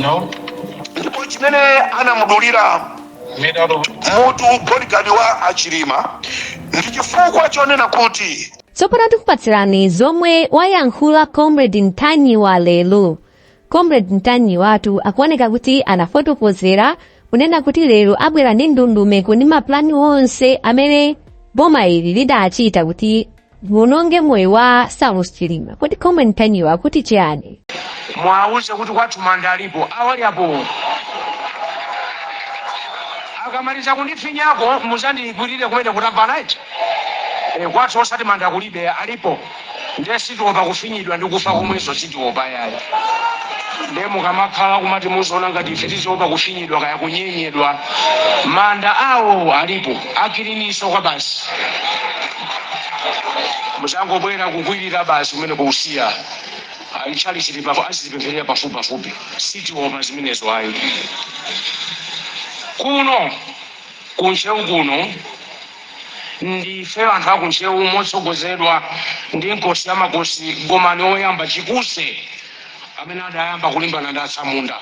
No. Ndipo chimene anamudulira Made out of mutu bodyguard wa achilima ndi chifukwa chonena kuti Tsopano tikupatsirani zomwe wayankhula Comrade Ntanyiwa lero. Comrade Ntanyiwatu akuoneka kuti anafotokozera kunena kuti lero abwera ndi ndondomeko ndi mapulani onse amene boma ili lidachita kuti liwononge moyo wa Saulos Chilima. Kodi Comrade Ntanyiwa akuti chiyani? Mwauze kuti kwathu manda alipo awali apo. Akamaliza kundifinyako muzandikwirire kumene kutamvana eti. Kwathu osati manda kulibe, alipo. Ndiye sitiopa kufinyidwa ndi kufa komwenso sitiopa yayi. Ndiye mukamakhala kumati muziona ngati ife tiziopa kufinyidwa kaya kunyenyedwa, manda awo alipo akiliniso kwa basi, muzangobwera kukwirira basi kumene kuusiya ali chili pafu azitipempherera pafupi pafupi. Sitiopa zimenezo ayi. Kuno kuntcheu kuno ndife anthu akuntcheu motsogozedwa ndi nkosi ya makosi Gomani oyamba Chikuse amene adayamba kulimbana ndi atsamunda.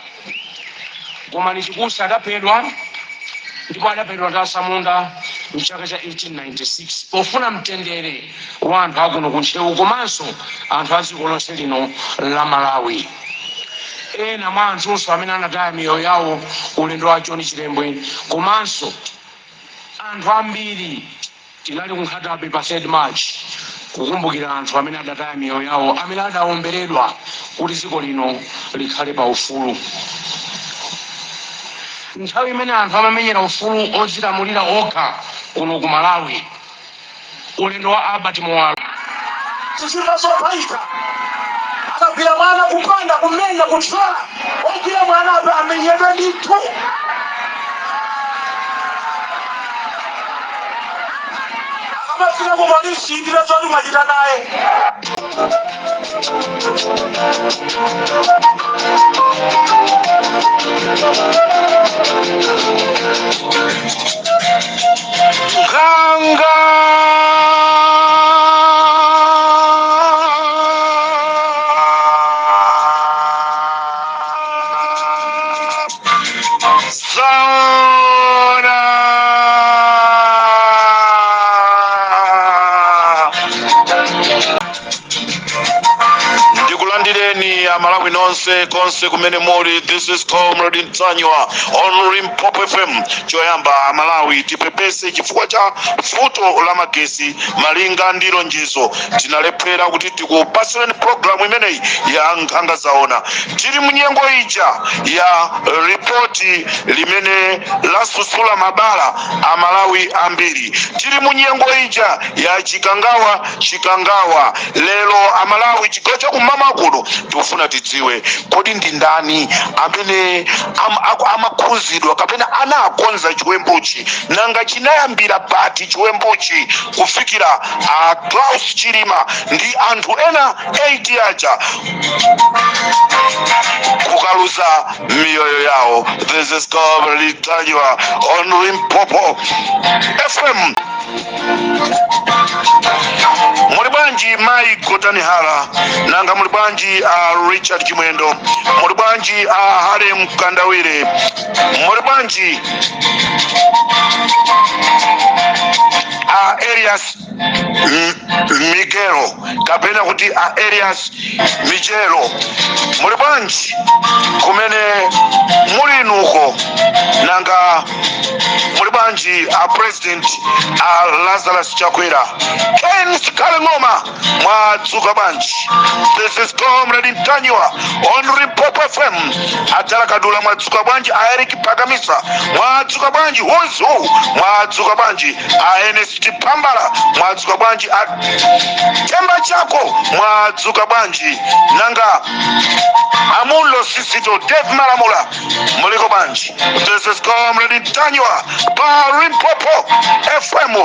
Gomani Chikuse adaphedwa ndipo adaphedwa ndi atsamunda mchaka cha 1896 pofuna mtendere wa anthu akuno kuntcheu komanso anthu a dziko lonse lino la Malawi. Ena mwa anthunso amene anataya miyoyo yawo ulendo wa John Chilembwe komanso anthu ambiri tinali ku Nkhata Bay pa 3 March kukumbukira anthu amene adataya miyoyo yawo amene adawomberedwa kuti dziko lino likhale pa ufulu. Nthawi imene anthu amamenyera ufulu odzilamulira okha kuno ku Malawi, ulendo wa Albert Muwalo. Tichita zopaika akagwira mwana kupanda kumenya kuthyola ogwira mwana apo amenyedwe ndithu. Akamafika ku polisi ndilo zoti mwachita naye. Nkhanga zaona. Ndikulandireni Amalawi nonse konse kumene muli. This is Comrade Ntanyiwa on Limpopo FM. Choyamba Amalawi, tipepese chifukwa cha vuto la magesi. Malinga ndi lonjezo, tinalephera kuti tikupasireni programu imeneyi ya Nkhanga Zaona. Tili munyengo ija ya ripoti limene lasusula mabala Amalawi ambiri. Tili munyengo ija ya Chikangawa. Chikangawa lero, Amalawi, chigawo chakummawa kuno tikufuna tidziwe, kodi ndi ndani amene amakhuzidwa kapena anakonza chiwembuchi? Nanga chinayambira pati chiwembuchi kufikira a Klaus Chilima ndi anthu ena 8 aja kukaluza miyoyo yawo? This is Comrade Ntanyiwa on Limpopo FM. Muli bwanji mayi Gotani Hara? Nanga muli bwanji a Richard Chimwendo? Muli bwanji a Hale Mkandawire? Muli bwanji a Elias Migelo kapena kuti a Elias Michelo? Muli bwanji kumene muli inuko? Nanga muli bwanji a President a Lazarus Chakwera? Ken Zikhale Ng'oma, mwadzuka bwanji? This is Comrade Ntanyiwa on Limpopo FM. Adzala Kadula, mwadzuka bwanji? A Eric Pakamisa, mwadzuka bwanji? Who's who, mwadzuka bwanji? A Ernest Pambala, mwadzuka bwanji? A Temba Chako, mwadzuka bwanji? Nanga Amulo Sisito Dave Malamula, muliko bwanji? This is Comrade Ntanyiwa pa Limpopo FM.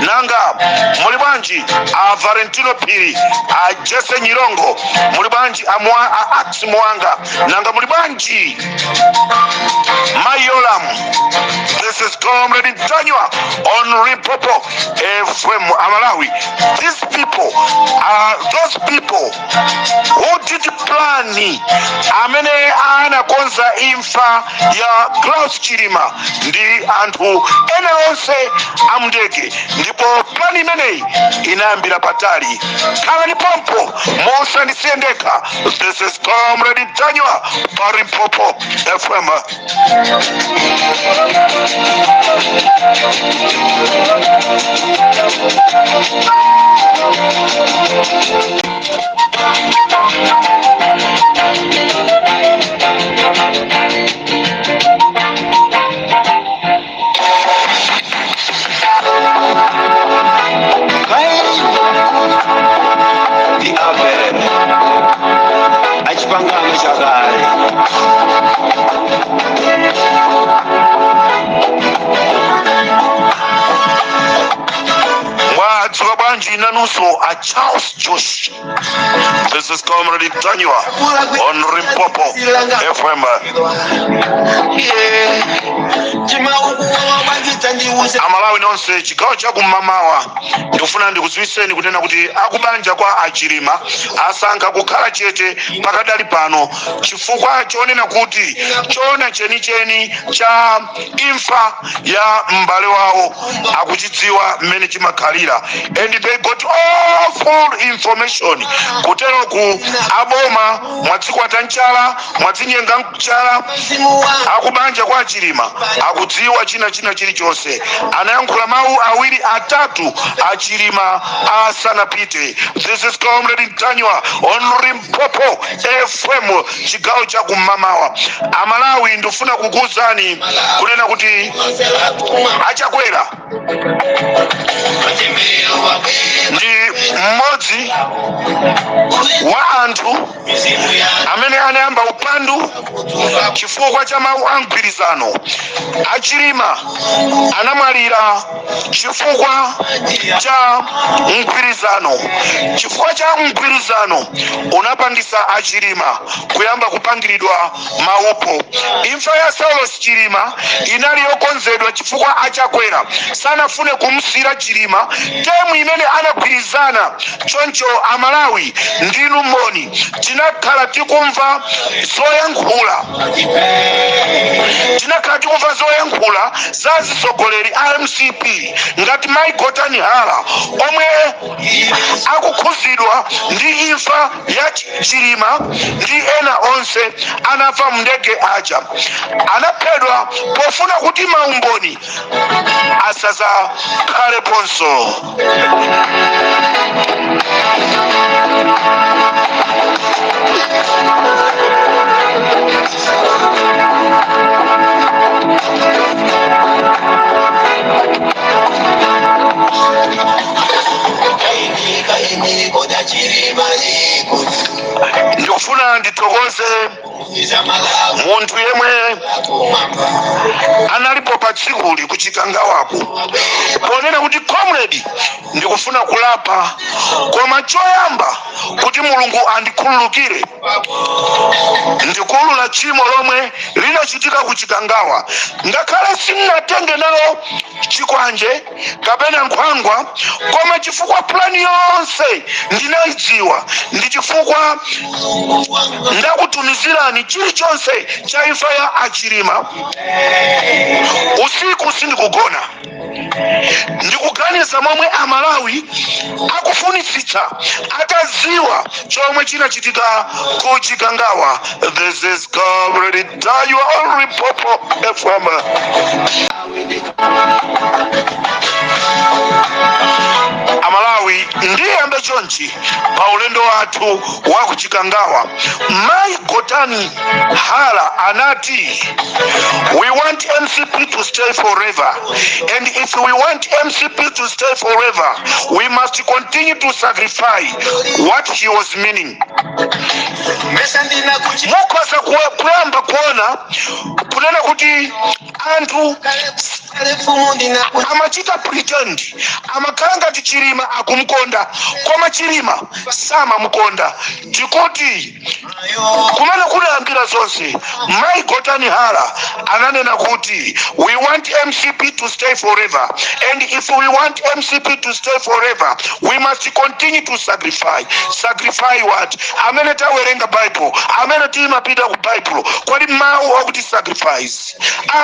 Nanga muli bwanji a Valentino Phiri, a Jesse Nyirongo? Muli bwanji a Ax Mwanga? Nanga muli bwanji Mayolam? This is Comrade Ntanyiwa on Limpopo FM. Amalawi, these people are those people who did plan, amene ana anakonza imfa ya Klaus Chilima ndi anthu ena onse amndege, ndipo plan imeneyi inayambira patali. Khalani pompo, musandisiye ndekha. This is Comrade Ntanyiwa pa Limpopo FM. Ndi Abele achipangano chakale. Mwadzuka bwanji nanunso a Charles Josh? This is Comrade Ntanyiwa on Limpopo FM. Amalawi nonse, chigawo chakum'mamawa, ndikufuna ndikudziwitseni kunena kuti akubanja kwa Achilima asankha kukhala chete pakadali pano chifukwa chonena kuti choona chenicheni cha imfa ya m'bale wawo akuchidziwa mmene chimakhalira, and they got all full information. Kuteroku aboma mwadzikwata mchala, mwadzinyenga mchala. Akubanja kwa Achilima akudziwa china chilichonse. Anayankhula mawu awiri atatu Achilima asanapite. This is Comrade Ntanyiwa on Limpopo FM, chigawo cha kum'mamawa. Amalawi, ndifuna kukuwuzani kunena kuti Achakwera ndi mmodzi wa anthu amene anayamba upandu chifukwa cha mawu a mgwirizano. Achilima anamwalira chifukwa cha mgwirizano. Chifukwa cha mgwirizano unapangisa Achilima kuyamba kupangiridwa maupo. Imfa ya Saulos Chilima inali yokonzedwa chifukwa Achakwera sanafune kumsira Chilima term imene anagwirizana. Choncho Amalawi, ndinu mboni, tinakhala tikumva zoyankhula za atsogoleri a MCP ngati Mai Gotani Hara, omwe akukhuzidwa ndi imfa ya Chilima ndi ena onse anafa mndege aja. Anaphedwa pofuna kuti maumboni asazakhaleponso. Ndikufuna ndithokoze munthu yemwe analipo pa tsikuli kuChikangawaku, ponena kuti, "Comrade, ndikufuna kulapa, koma choyamba kuti Mulungu andikhululukire, ndikulula tchimo lomwe linachitika kuChikangawa. Ngakhale sindinatenge nawo chikwanje kapena nkhwangwa, koma chifukwa plan yonse ndinayidziwa, ndi chifukwa ndakutumizirani chilichonse cha imfa ya Achilima. Usiku sindikugona, ndikuganiza momwe Amalawi akufunitsitsa atadziwa chomwe chinachitika ku Chikangawa." This is Comrade Ntanyiwa on Limpopo FM. Amalawi, ndiyambe chonchi pa ulendo wathu wa kuChikangawa. Mai Gotani Hala anati, "We want MCP to stay forever, and if we want MCP to stay forever, we must continue to sacrifice." What he was meaning, mukhoza kuyamba kuona kunena kuti anthu amachita pretend, amakhala ngati Chilima akumkonda. Amamukonda, koma Chilima samamukonda. Tikuti kumene kunayambira zonse, Mai Gotani Hara ananena kuti we want MCP to stay forever, and if we want MCP to stay forever, we must continue to sacrifice. Sacrifice what? Amene tawerenga Bible, amene timapita ku Bible, kodi mawu akuti sacrifice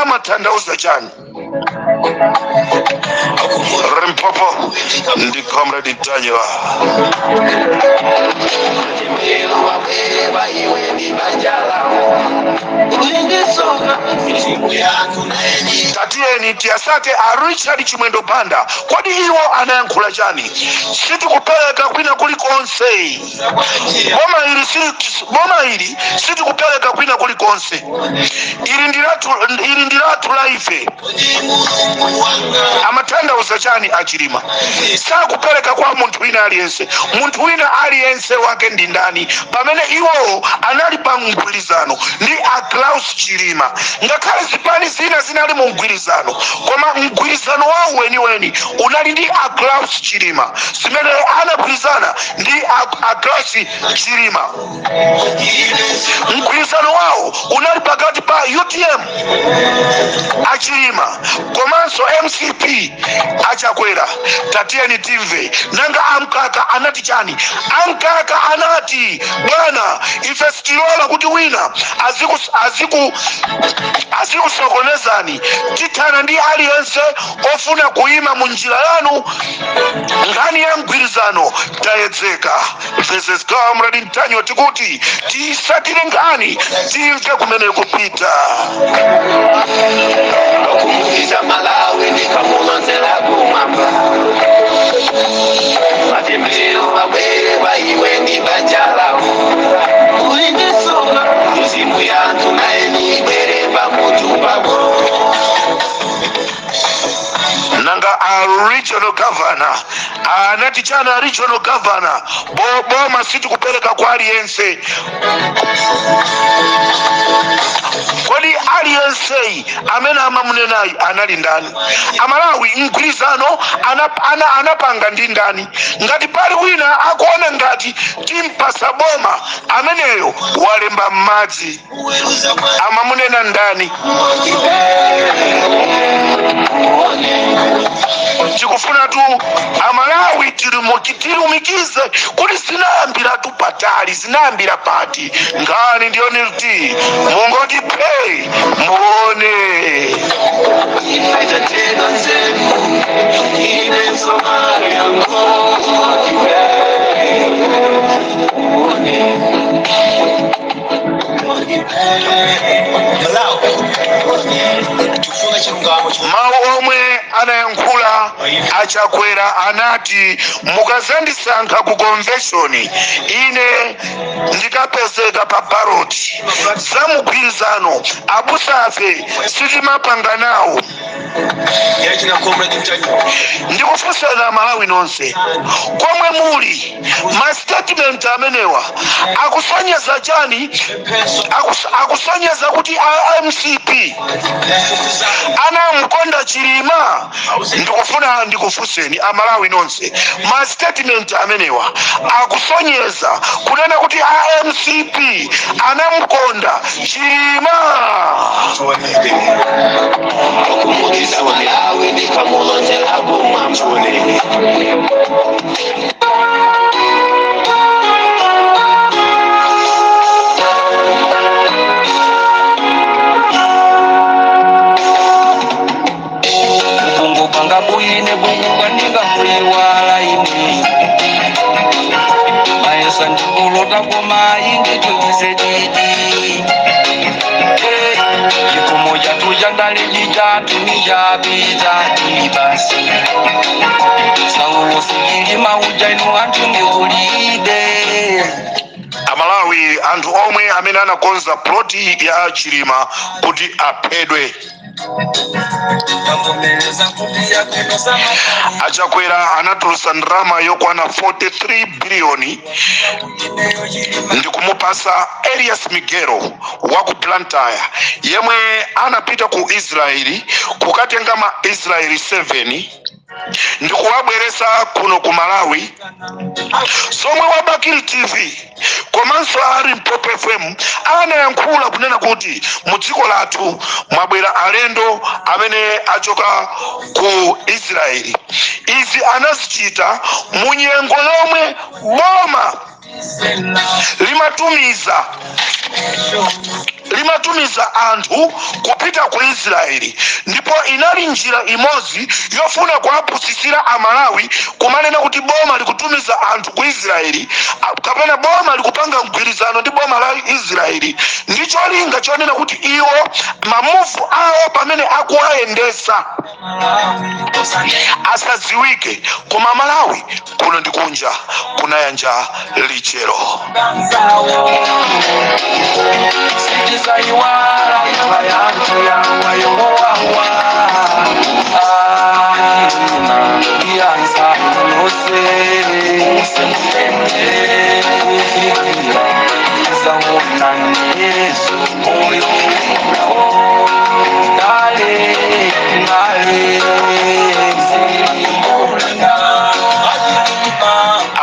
amatanthauza chani? Limpopo ndi Comrade Ntanyiwa. Tatiyeni tiyasate a Richard Chimwendo Banda. Kodi iwo anayankhula chani? Sitikupereka kwina kulikonse boma ili, boma ili sitikupereka kwina kulikonse. Ili ndi lathu, ili ndi lathu la ife. Amatanthauza chani achilima sakupereka kwa munthu wina aliyense? Munthu wina aliyense wake ndi ndani, pamene iwowo anali pa mgwirizano ndi a Klaus Chilima? Ngakhale zipani zina zinali mu mgwirizano, koma mgwirizano wawo weniweni unali ndi a Klaus Chilima. Zimene anagwirizana ndi a Klaus Chilima, mgwirizano wawo unali pakati pa UTM achilima komanso MCP achakwera. Tatiyeni timve, nanga amkaka anati chani? Amkaka anati, bwana, ife sitilola kuti wina azikusokonezani. Tithana ndi aliyense ofuna kuyima mu njira yanu. Nkhani ya mgwirizano tayedzeka. This is Comrade Ntanyiwa. Tikuti tisatire nkhani, timve kumene kupita. Kumukisa Malawi ndikamulonzera kumwamba, matembero abwere kwa iwe ndi banja lako. Uli ndisoka mizimu yanthu naye nibwere pamutu pako. Nanga a regional governor anati chani? A regional governor, boma sitikupereka kwa aliyense. Kodi aliyenseyi amene amamunenayi anali ndani? Amalawi, mgwirizano anapanga ndi ndani? Ngati pali wina akuona ngati timpasa boma, ameneyo walemba m'madzi. Amamunena ndani? Tikufuna tu Amalawi tilumikize kuti zinayambiratu patali, zinayambira pati? Nkhani ndiyoniti mungoti pay muone. Ife tena nzeru ine msomali yangu. Malawi tikufuna chilungamo. Mawu omwe anayankhula achakwera, anati mukazandisankha ku convention, ine ndikapezeka pa ballot. Za mgwirizano abusafe sitimapanga nawo. Yachina Comrade Ntanyiwa. Ndikufunsana Malawi nonse komwe muli, ma statement amenewa akusonyeza chani? Akusonyeza kuti a MCP anamkonda Chilima? Ndikufuna ndikufunseni Amalawi nonse, ma statement amenewa akusonyeza kunena kuti a MCP anamkonda Chilima? Kumukisa Malawi ndikamulonzera kumwamba. Kungopanga bwine bungukanika muyiwala imwe maesa ndikulota koma indituze didi chikomo chatu chandaliji chatu nichapita basi saulo sikilima uja inu anthu ndikulibe. Amalawi, anthu omwe amene anakonza plot ya Chilima kuti aphedwe, Ndavomereza kuti yabwino sama. Achakwera anatulusa ndalama yokwana 43 biliyoni ndikumupasa Elias Migero wa ku Blantyre, yemwe anapita ku Israeli kukatenga ma Israeli 7. Ndikuwabweresa kuno ku Malawi zomwe wa Bakili TV komanso a Limpopo FM anayankhula kunena kuti mu dziko lathu mwabwera alendo amene achoka ku Israeli. Izi anazichita mu nyengo yomwe boma limatumiza anthu kupita ku Israeli, ndipo inali njira imodzi yofuna kuwapusisira Amalawi, kumanena kuti boma likutumiza anthu ku Israeli kapena boma likupanga mgwirizano ndi boma la Israeli, ndi cholinga chonena kuti iwo ma move awo pamene akuwayendesa asadziwike. Koma Malawi, kuno ndi kunja kunayanja lichero. Sitizaiwala imfa yanthu yawa yowawa iyanza yose kufikira zaona Yesu moyo ngale ngale.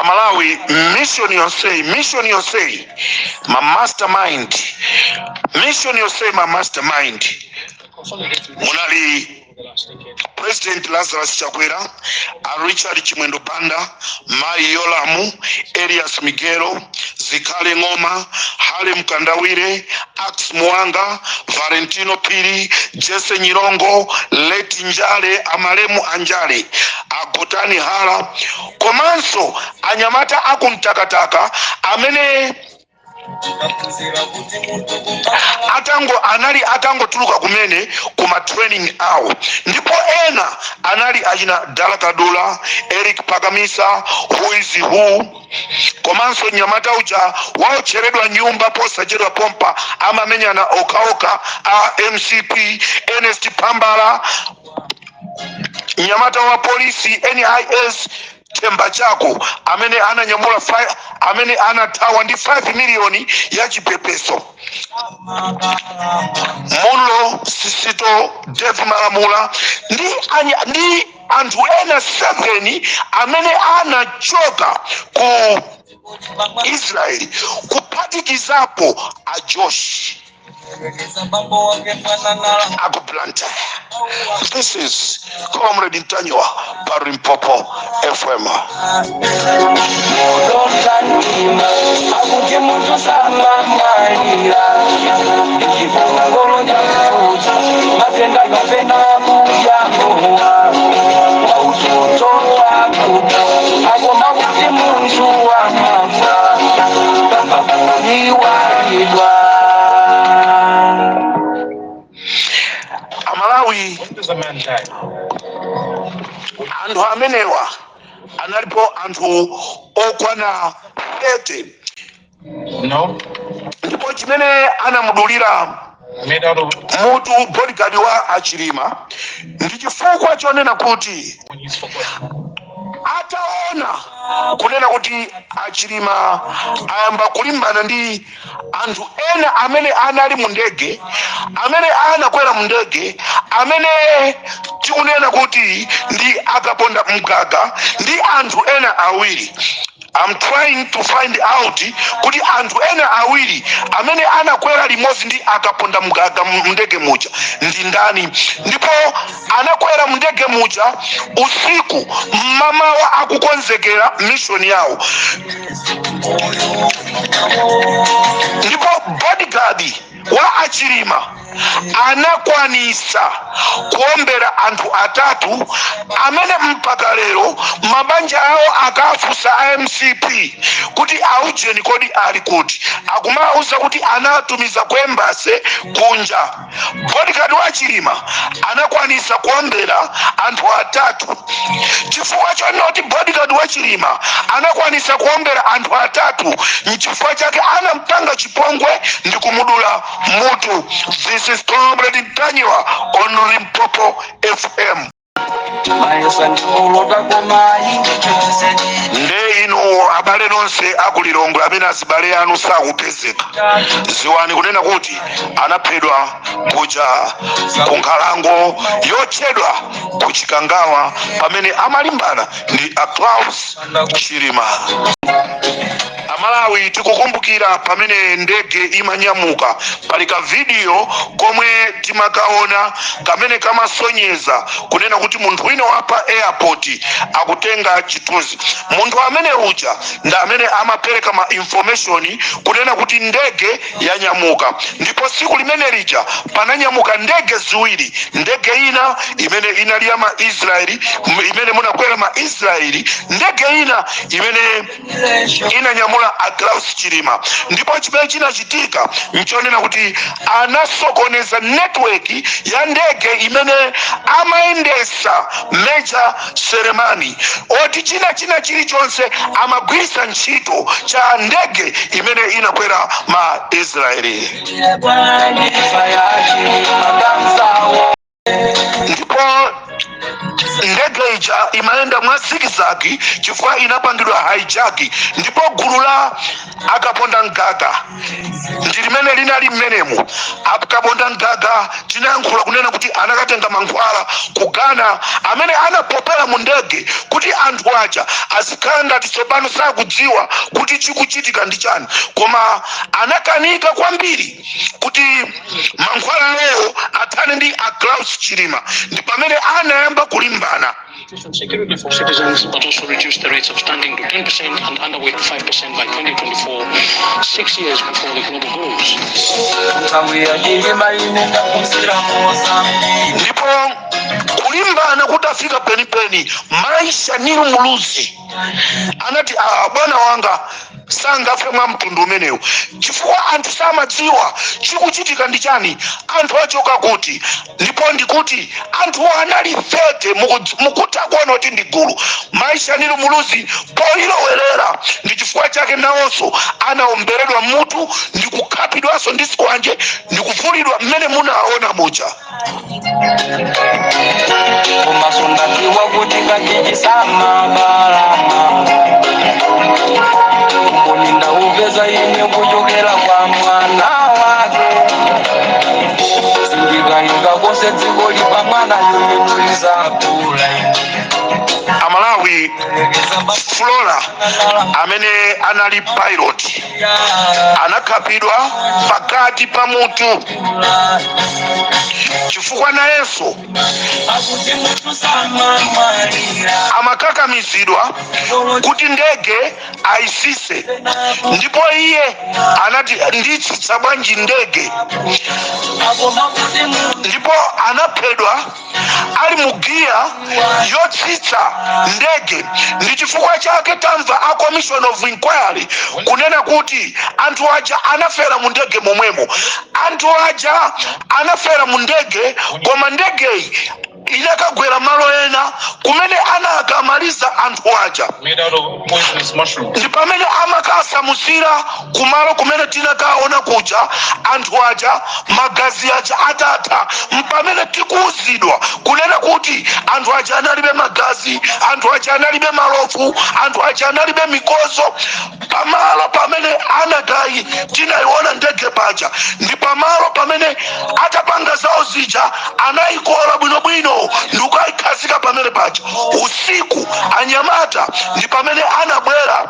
Amalawi, mission yonseyi ma mastermind, mission yonseyi ma mastermind munali President Lazarus Chakwera, a Richard Chimwendo Banda, Mai Yolamu, Elias Migero, Zikhale Ng'oma, Hale Mkandawire, Ax Muwanga, Valentino Phiri, Jesse Nyirongo, Leti Njale, amalemu Anjale, Agotani Hala, komanso anyamata akumtakataka amene atango anali atangotuluka kumene kuma training awo. Ndipo ena anali achina Dala Kadula, Eric Pakamisa, who is who, komanso nyamata uja waotcheredwa nyumba posachedwa pompa, amamenyana okhaokha a MCP, Ernest Pambala, nyamata wa polisi NIS Themba Chako, amene ananyamula amene anathawa ndi 5 miliyoni ya chipepeso, Munlo Sisito, Dave Malamula ndi anthu ena 7 amene anachoka ku Israeli, kuphatikizapo a Josh aku Blantyre. This is Comrade Ntanyiwa pa Limpopo FM. Akuti munthu samamwalira ndichifungolo chakuti matenda kapena kudyamowa wautoto wakuda akoma kuti munthu wamafa papakuliwalidwa. Amalawi, anthu amenewa analipo anthu okwana 30. No. Ndipo chimene anamudulira Made out of mutu bodyguard wa Achilima ndi chifukwa chonena kuti when he's forgotten. Ataona kunena kuti Achilima ayamba kulimbana ndi anthu ena amene anali mu ndege, amene anakwera mu ndege, amene tikunena kuti ndi Akaponda Mgaga ndi anthu ena awiri. I'm trying to find out kuti anthu ena awiri amene anakwera limodzi ndi Akaponda Mgaga mndege muja ndi ndani. Ndipo anakwera mndege muja usiku, mmamawa akukonzekera mission yawo. Ndipo bodyguard wa Achilima anakwanisa kuombera anthu atatu amene mpaka lero mabanja awo akafunsa a MCP kuti aujeni kodi ali kuti, akumauza kuti anatumiza ku embassy kunja. Bodyguard wa Chilima anakwanisa kuombera anthu atatu. Chifukwa chonoti bodyguard wa Chilima anakwanisa kuombera anthu atatu, nchifukwa chake anampanga chipongwe ndi kumudula mutu. This is Comrade Ntanyiwa on Limpopo FM. Mayesa ndikulota koma indichozeni. Nde inu abale nonse akulilongwe amene azibale anu sakupezeka, ziwani kunena kuti anaphedwa kuja ku nkhalango yotchedwa ku Chikangawa pamene amalimbana ndi a Klaus Chilima. Amalawi, tikukumbukira pamene ndege imanyamuka, pali ka video komwe timakaona kamene kamasonyeza kunena kuti munthu wina wa pa airport akutenga chithunzi. Munthu amene uja ndi amene amapereka ma information kunena kuti ndege yanyamuka. Ndipo siku limene lija pananyamuka ndege ziwiri, ndege ina imene inali ya ma Israeli, imene munakwera ma Israeli, ndege ina imene inanyamula a Klaus Chilima. Ndipo chimene chinachitika nchonena kuti anasokoneza network ya ndege imene amayendesa Major Selemani, oti china chilichonse amagwiritsa ntchito cha ndege imene inakwera ma Israeli. Imfa ya Chilima ndamzawo. Ndipo ndege ija imayenda mwa zigzag chifukwa inapangidwa hijack. Ndipo gulu la Akaponda Mgaga ndi limene linali mmenemu. Akaponda Mgaga tinayankhula kunena kuti anakatenga mankhwala ku Ghana amene anapopera mu ndege kuti anthu aja azikhala ngati tsopano sakudziwa kuti chikuchitika ndi chani, koma anakanika kwambiri kuti mankhwalawo athane ndi a Klaus Chilima. Ndi pamene anayamba kulimbana. Security for citizens, but also reduce the rates of stunting to 10% and underweight to 5% by 2024, 6 years before the global goals. Nthawi ya Chilima ine ndaphunzira mozambiri. Ndipo kulimbana kutafika penipeni, Mayi Shanil Muluzi anati, "Ah, bwana wanga sangafe mwa mtundu umenewu," chifukwa anthu samadziwa chikuchitika ndi chani, anthu achoka kuti. Ndipo ndikuti anthu anali 30, mukutha kuona kuti ndi gulu. Mayi Shanil Muluzi poyilowerera, ndi chifukwa chake nawonso anaomberedwa mutu ndi kukhapidwanso ndi zikwanje ndi kuvulidwa mmene munaona muja. Komanso ndadziwa kuti kachichisamabala umboni ndaupeza ine kuchokera kwa mwana wake. Sindikayika konse dziko lipa mwana yoyenu lizakula. Amalawi, Flora amene anali pilot anakhapidwa pakati pa mutu chifukwa nayenso Akuti munthu samamwalira. amakakamizidwa kuti ndege ayisise, ndipo iye anati, "Nditsitsa bwanji ndege?" Akoma kuti munthu Ndipo anaphedwa ali mu giya yotsitsa ndege. Ndi chifukwa chake tamva a commission of inquiry kunena kuti anthu aja anafera mu ndege momwemo. Anthu aja anafera mu ndege, koma ndegeyi inakagwera malo ena kumene anakamaliza anthu aja. Made out of poisonous mushrooms. Ndi pamene amakasamusira kumalo kumene tinakaona kuja anthu aja magazi aja atatha, mpamene tikuuzidwa kunena kuti anthu aja analibe magazi, anthu aja analibe malofu, anthu aja analibe mikozo. Pamalo pamene anakayi tinayiona ndege paja ndi pamalo pamene atapanga zawo zija anayikola bwinobwino ndikukayikhazika pamene paja. Usiku anyamata ndi pamene anabwera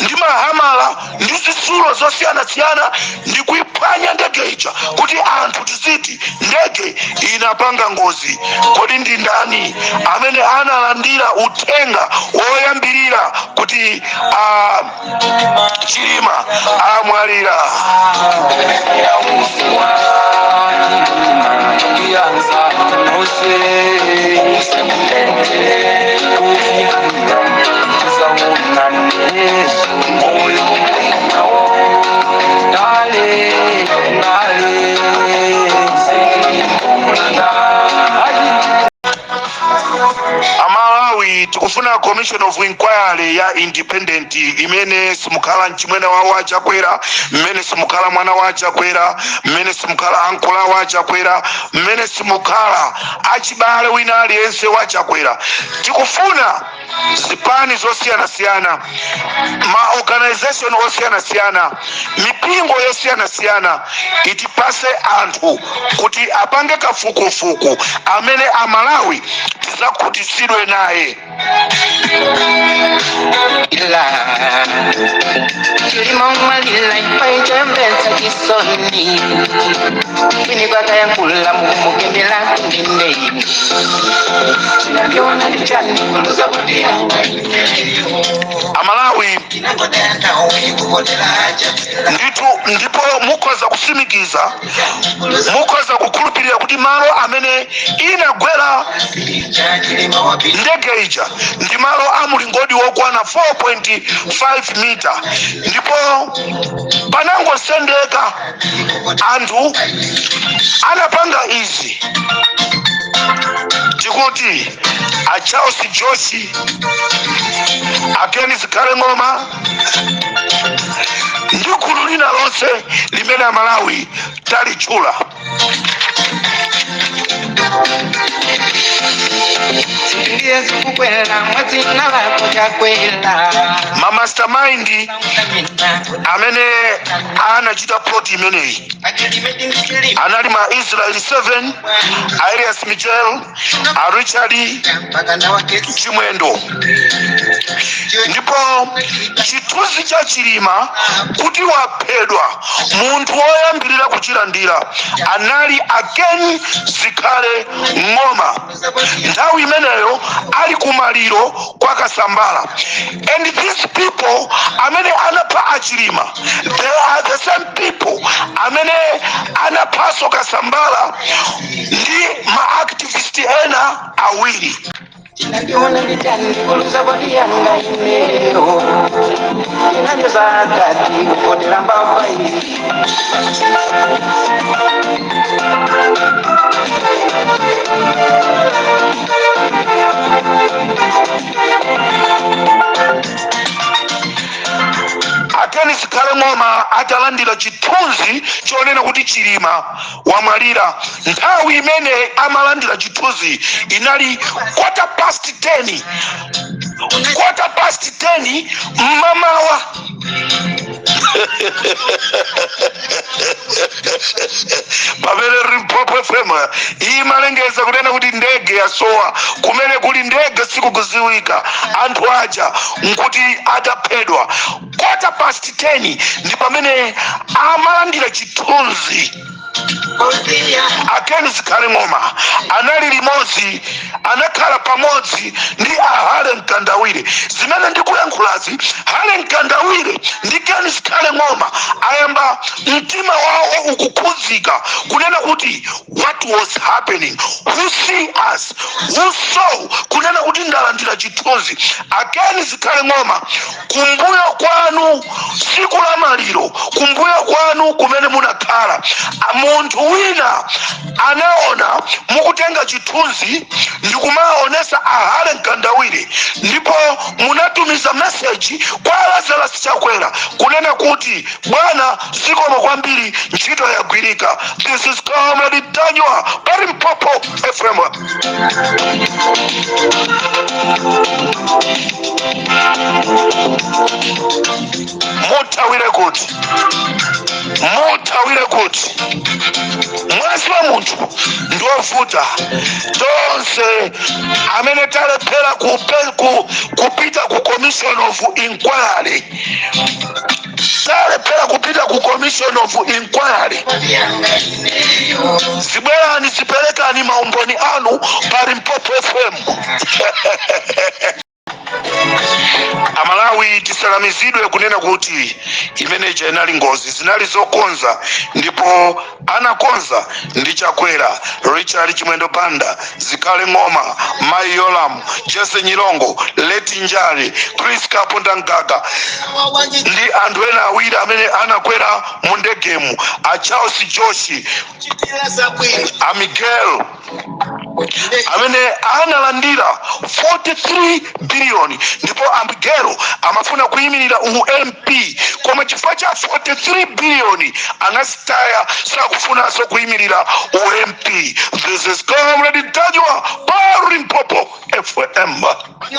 ndi mahamala ndi zitsulo zosiyanasiyana ndi kuiphwanya ndege ija kuti anthu tiziti ndege inapanga ngozi. Kodi ndi ndani amene analandira uthenga woyambirira kuti Chilima amwalira? Amalawi. Amalawi, tikufuna commission of inquiry ya independent imene simukhala mchimwene wawo aChakwera, mmene simukhala mwana wa aChakwera, mmene simukhala ankula wa aChakwera, mmene simukhala achibale wina aliyense wa Chakwera. Tikufuna zipani zosiyanasiyana, ma organization osiyanasiyana, mipingo yosiyanasiyana itipase anthu kuti apange kafukufuku amene Amalawi tizakhutisidwe naye. Ila chilima umalila ipaichembetsa chisoni kwini kwakayankhula mukumugendela kundende chinandiona ndichani kuluza kuti yanga. Amalawi, ndithu, ndipo mukhoza kusimikiza, mukhoza kukhulupirira kuti malo amene inagwera ndege ija ndi malo a mlingoti wokwana 4.5 mita, ndipo panangosendeka. Anthu anapanga izi, tikuti a Charles Joshi, a Ken Zikhale Ng'oma ndi gulu lina lonse limene Amalawi talitchula. Ndiye zikukwela mwadzina lako Chakwela. Ma mastermind amene anachita plot imeneyi anali ma Israel 7, a Elias Michel, a Richard Chimwendo. Ndipo chithunzi cha Chilima kuti waphedwa, munthu woyambirira kuchilandira anali a Ken Zikhale Ng'oma, nthawi imeneyo ali kumaliro kwa Kasambala. And these people amene anapha aChilima, they are the same people amene anaphaso Kasambala ndi ma activist ena awiri. Chinandiona ndichani kuluza body yanga ineyo chinandozakati kupotera mbava iyi. A Ken Zikhale Ng'oma atalandira chithunzi chonena kuti Chilima wamwalira, nthawi imene amalandira chithunzi inali 10:15, 10:15 mmamawa. Pamene Limpopo FM imalengeza kunena kuti ndege yasowa, kumene kuli ndege sikukuziwika, anthu aja nkuti ataphedwa. 10:15 ndi pamene amalandira chithunzi. A Ken Zikhale Ng'oma anali limodzi, anakhala pamodzi ndi a Harry Mkandawire. Zimene ndikuyankhulazi, Harry Mkandawire ndi Ken Zikhale Ng'oma ayamba mtima wawo ukukhudzika kunena kuti what was happening, who see us, who saw kunena kuti ndalandira chithunzi. A Ken Zikhale Ng'oma, kumbuyo kwanu tsiku la maliro, kumbuyo kwanu kumene munakhala, munthu wina anaona mukutenga chithunzi ndikumaonesa a Harry Mkandawire, ndipo munatumiza meseji kwa Lazarus Chakwera kunena kuti bwana, zikomo kwambiri, ntchito yagwirika. This is Comrade Ntanyiwa pa Limpopo FM. Muthawire kuti? Muthawire kuti? Mwazi wa munthu ndiovuta. Tonse amene talephera kupita ku commission of inquiry, talephera kupita ku commission of inquiry, zibwerani, ziperekani maumboni anu pa Limpopo FM. Amalawi, tisalamizidwe kunena kuti imeneja inali ngozi. Zinali zokonza, ndipo anakonza ndi Chakwera, Richard Chimwendo Banda, Zikhale Ng'oma, Mai Yolam, Jesse Nyilongo, Leti Njali, Chris Kaponda Mgaga ndi anthu ena awiri amene anakwera mu ndegemu, a Charles Joshi, a Miguel. Amene analandira 43 billion, ndipo a Migelo amafuna kuyimirira u MP, koma chifukwa cha 43 billion anasitaya, sakufunanso kuyimirira u MP. This is Comrade Ntanyiwa pa Limpopo FM.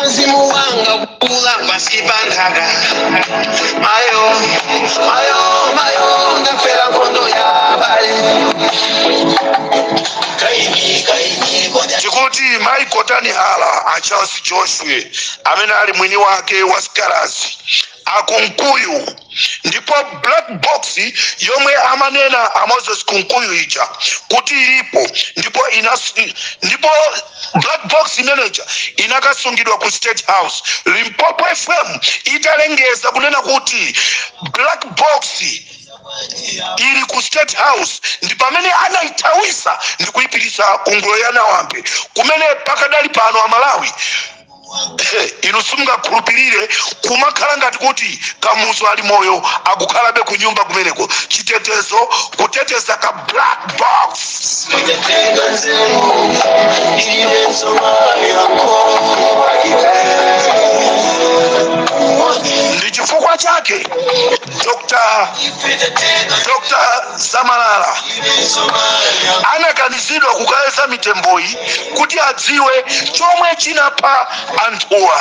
Mzimu wanga kula pasi pa nthaka. Mayo, mayo, mayo, ndafera nkhondo ya bale. Kaini, kaini, kodya. Tikuti Mai Kotani Hala, a Charles Joshua amene ali mwini wake wa Scarasi akunkuyu, ndipo black box yomwe amanena a Moses Kunkuyu ija kuti ilipo, ndipo black box imeneja inakasungidwa ku State House. Limpopo FM italengeza kunena kuti black box ili ku State House, ndi pamene anayithawisa ndi kuyipitisa ku ngulo ya Nawambe, kumene pakadali pano Amalawi inu simungakhulupirire, kumakhala ngati kuti Kamuzu ali moyo, akukhalabe ku nyumba kumeneko, chitetezo kuteteza ka black box. Tenga nzeru, ilibenso mayanko. Ndi chifukwa chake Dr Zamalala anakanizidwa kukayeza mitemboyi kuti adziwe chomwe chinapha anthuwa.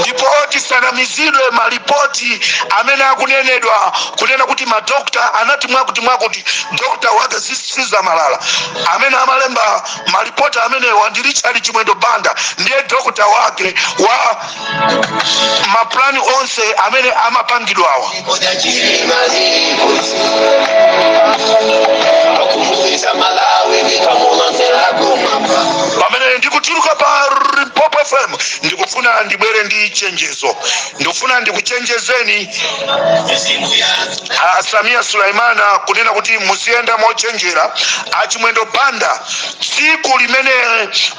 Ndipo tisanamizidwe malipoti amene akunenedwa kunena kuti madokta anati mwakuti mwakuti. Dokta wake si Zamalala. Amene amalemba malipoti amenewa ndi Richard Chimwendo Banda, ndiye dokta wake wa maplani onse amene amapangidwawa. Kodya chilima zikuzi. Akumbuisa Malawi ndikamulonzera kumwamba. Pamene ndikutuluka pa Limpopo FM, ndikufuna ndibwere ndi chenjezo. Ndikufuna ndikuchenjezeni Mizimu ya a Samia Sulaimana kunena kuti muziyenda mochenjera. Achimwendo Banda, tsiku limene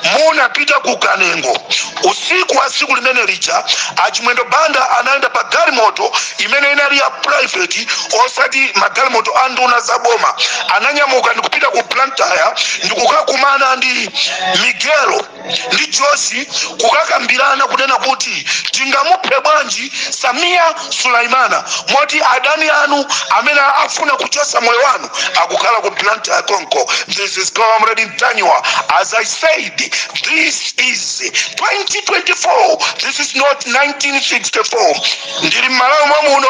munapita ku Kanengo, usiku wa tsiku limene lija, Achimwendo Banda anayenda pa galimoto imene inali ya private, osati magalimoto a nduna za boma. Ananyamuka ndikupita ku Blantyre ndikukakumana ndi Migelo ndi Josi, kukakambirana kunena kuti tingamuphe bwanji Samia Sulaimana, moti adani anu amene afuna kuchosa moyo wanu akukhala ku Blantyre konko. This is Comrade Ntanyiwa. As I said, this is 2024, this is not 1964. Ndili mmalawi mwamuno,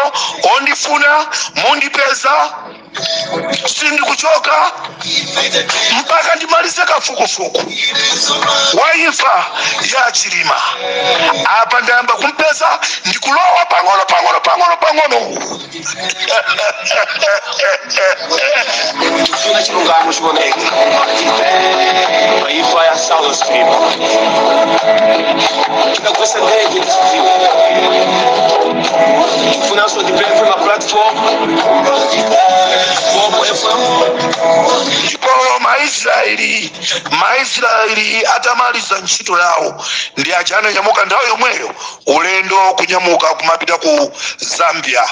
ondifuna mundipeza, sindikuchoka mpaka ndimalize kafukufuku wa imfa ya Chilima. Apa ndayamba kumpeza, ndikulowa pang'ono pang'ono pang'ono pang'ono. Tifuna chilungamo chioneke pa imfa ya Saulos Chilima. Tidagwesa ndege tichidziwa. Tifunanso tipemphe ma platform Limpopo FM. Ndipo Maisraeli atamaliza ntchito yawo, ndi aja ananyamuka nthawi yomweyo ulendo kunyamuka kumapita ku Zambia,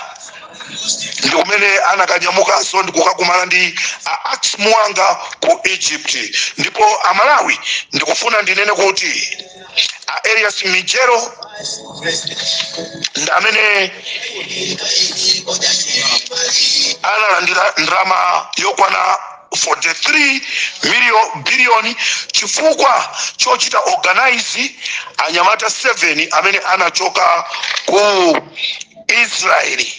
ndi kumene anakanyamukanso ndi kukakumana ndi a Ax Muwanga ku Egypt. Ndipo Amalawi, ndikufuna ndinene kuti a Elias Mijero ndi amene analandira ndalama yokwana 43 million billion chifukwa chochita organize anyamata 7 amene anachoka ku Israeli.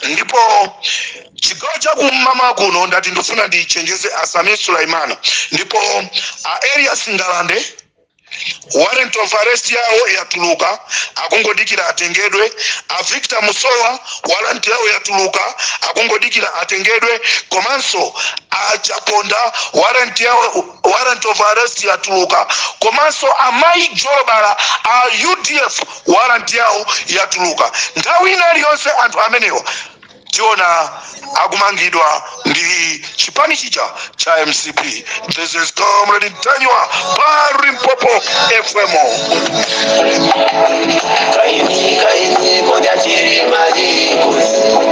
Ndipo chigawo chakum'mawa kuno, ndati ndifuna ndichenjeze a Samir Sulaimana ndipo a Elias Ngalande, warrant of arrest yawo yatuluka, akungodikira atengedwe. A Victor Musowa, warrant yawo yatuluka, akungodikira atengedwe. Komanso a Chaponda, warrant yawo, warrant of arrest yatuluka. Komanso amayi Jolobala a UDF, warrant yawo yatuluka. Nthawi ina iliyonse anthu amenewa tiona akumangidwa ndi chipani chija cha MCP. This is Comrade Ntanyiwa pa Limpopo FM. Kaini, kaini, kodya chilima zikuzi.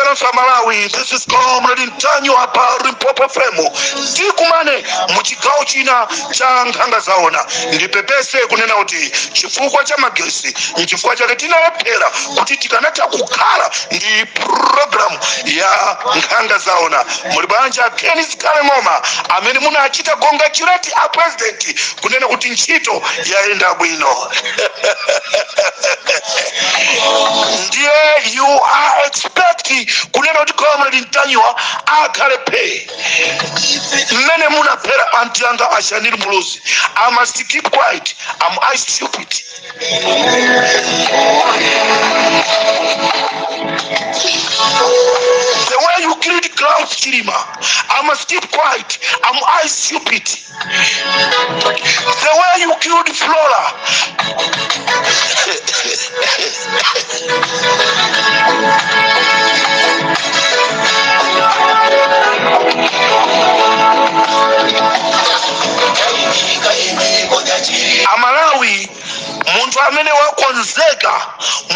Ndikateronso Malawi, this is Comrade Ntanyiwa pa Limpopo FM. Tikumane muchigawo china cha Nkhanga Zaona. Ndipepese kunena kuti chifukwa cha magesi nchifukwa chake tinalephera kuti tikanatha kukhala ndi program ya Nkhanga Zaona. Muli bwanji Kenis Kale Ng'oma amene munachita congratulate a president kunena kuti ntchito yayenda bwino? Ndiye you are expect kunena kuti Comrade Ntanyiwa akhale phe mmene munaphera anti anga a Shanil Muluzi. I must keep quiet? Am I stupid? The way you killed Klaus Chilima, I must keep quiet? Am I stupid? The way you killed Flora. Amalawi, munthu amene wakonzeka,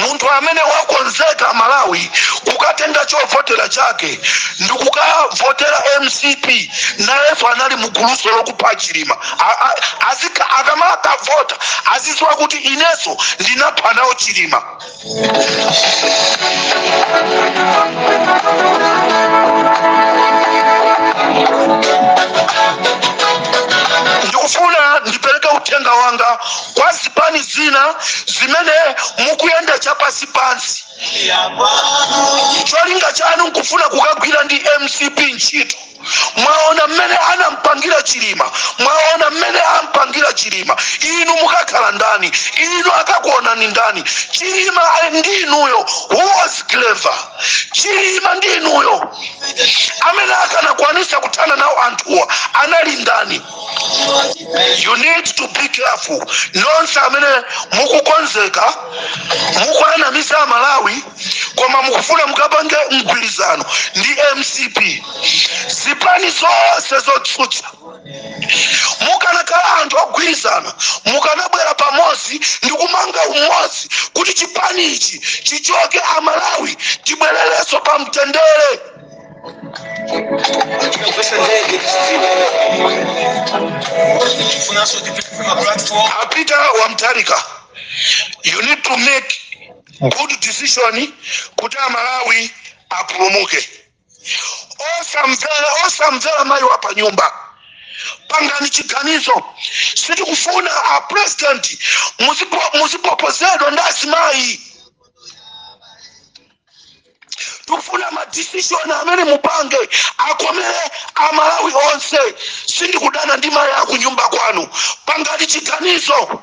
munthu amene wakonzeka, Malawi, kukatenga chovotera chake ndikukavotera MCP, nayenso anali muguluso lokupha Chilima. Akamakavota azidziwa kuti inenso ndinapha nawo Chilima. Ndikufuna ndipereke uthenga wanga kwa zipani zina zimene mukuyenda chapasi pansi, cholinga chanu nkufuna kukagwira ndi MCP ntchito. Mwaona mmene anampangira Chilima, mwaona mmene ampangira Chilima. Inu mukakhala ndani? Inu akakuonani ndani? Chilima ali ndi inuyo, who was clever? Chilima ndi inuyo, amene akanakwanisa kuthana nawo anthuwa anali ndani? You need to be careful nonse amene mukukonzeka, mukuanamiza Amalawi, koma mukufuna mukapange mgwirizano ndi MCP. Zipani zonse zotsutsa, mukanakhala anthu ogwirizana, mukanabwera pamodzi ndi kumanga umodzi kuti chipani ichi chichoke, Amalawi tibwererenso pa mtendere. A Peter wa Mutharika, you need to make good decision kuti Amalawi apulumuke. Osamvera, osamvera mayi wa panyumba. Pangani chiganizo. Sitikufuna a president muzipopozedwa ndi azimayi. Tikufuna ma decision amene mupange akomere Amalawi onse. Sindikudana ndi mayi akunyumba kwanu. Pangani chiganizo,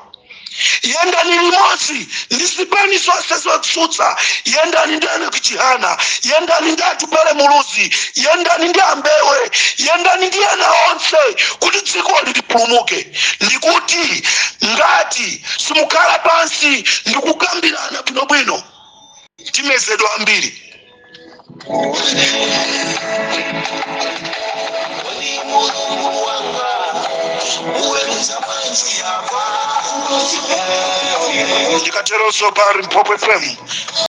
yendani limodzi ndi zipani zonse zotsutsa, yendani ndi Enoch Chihana, yendani ndi Atupele Muluzi, yendani ndi Ambewe, yendani ndi ena onse kuti dzikoli lipulumuke. Ndikuti ngati simukhala pansi ndikukambirana bwinobwino, timezedwa ambiri. Ndikateronso pa Limpopo FM.